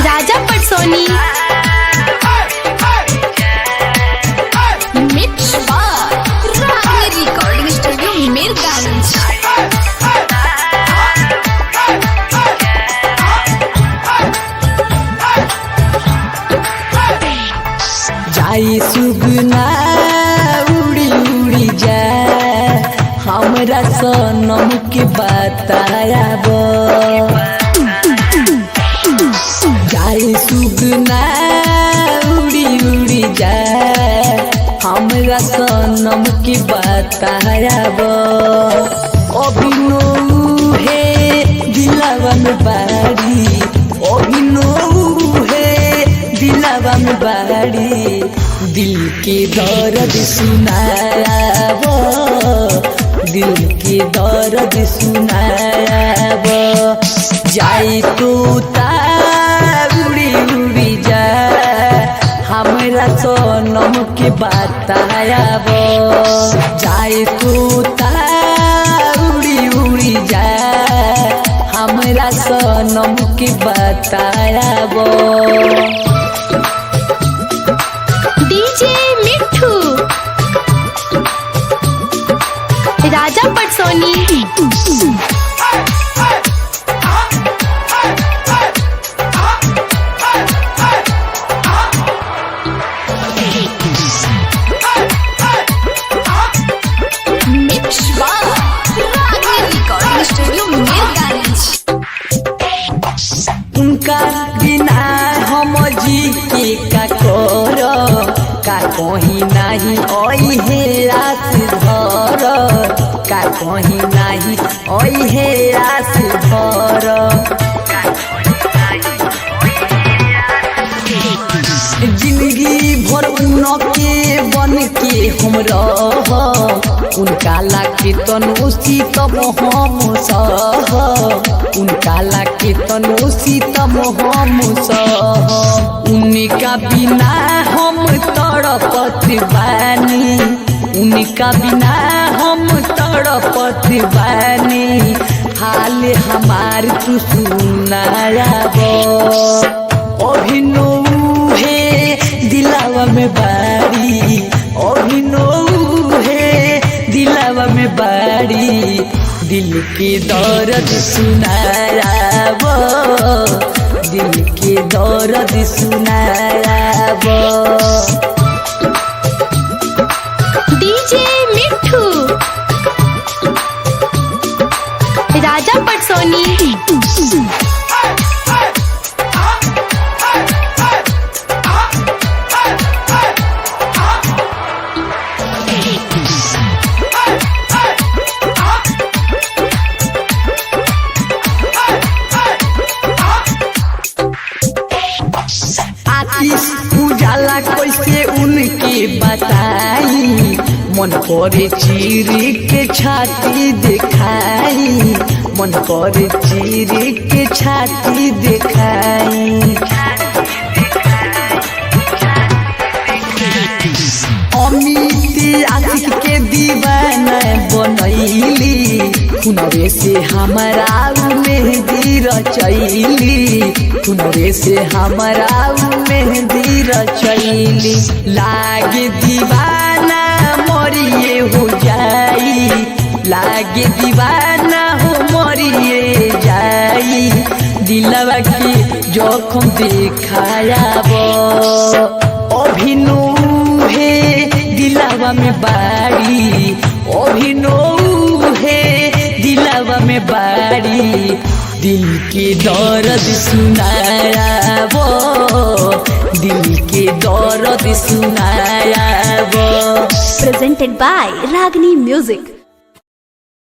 Raja Patsoni. Mix by Ragini recording studio Mirganj. जाई सुगना उड़ी उड़ी जा, हमरा सनम के बतायाब। जाई सुगना उड़ी उड़ी जा, हमरा सनम के बतायाब। अभिनो हे दिलवा में बाड़ी, अभिनो हे दिलवा में बाड़ी, दिल के दर्द सुनायाब, दिल के दर्द सुनायाब। जाई तोता उड़ी उड़ी जा, हमरा सनम के बतायाब। जाई तोता उड़ी उड़ी जा, हमरा सनम के बतायाब। DJ Mithu Raja Patsoni. Mix by Ragini recording studio Mirganj. उनका बिना हम जी के का कर, का कहीं नाही ओई हे रात भर, का कहीं नाही ओई हे रात भर। जिंदगी भर उनके बन के हम रह, उनका लाके तनु सीतम हम सह, उनका लाके तनु सीतम हम सह। उनका बिना हम तड़पत बानी, उनका बिना हम तड़पत बानी, हाल हमार तू सुनायाब। अभिनो हे दिलावा में बाड़ी, अभिनो हे दिलावा में बाड़ी, दिल के दर्द सुनायाब, दिल के दर्द सुनायाब। डीजे मिठू राजा पटसोनी। आतिश उजाला कैसे उनके बताई, मन करे चीर के छाती दिखाई, मन करे चीर के छाती दिखाई। अमित आशिक के दीवाना बनैली, खुनरे से हमारा मेहंदी रचैली, खुनरे से हमारा मेहंदी रचैली। लागे दीवाना मरिए हो जाई, लागे दीवाना हो मरिए जाई, दिलवा के जोखम दिखायाब। अभिनो हे दिलावा में बाड़ी, अभिनो हे दिलावा में बाड़ी, दिल के दर्द सुनायाब, दिल के दर्द सुनायाब। Presented by Ragini Music.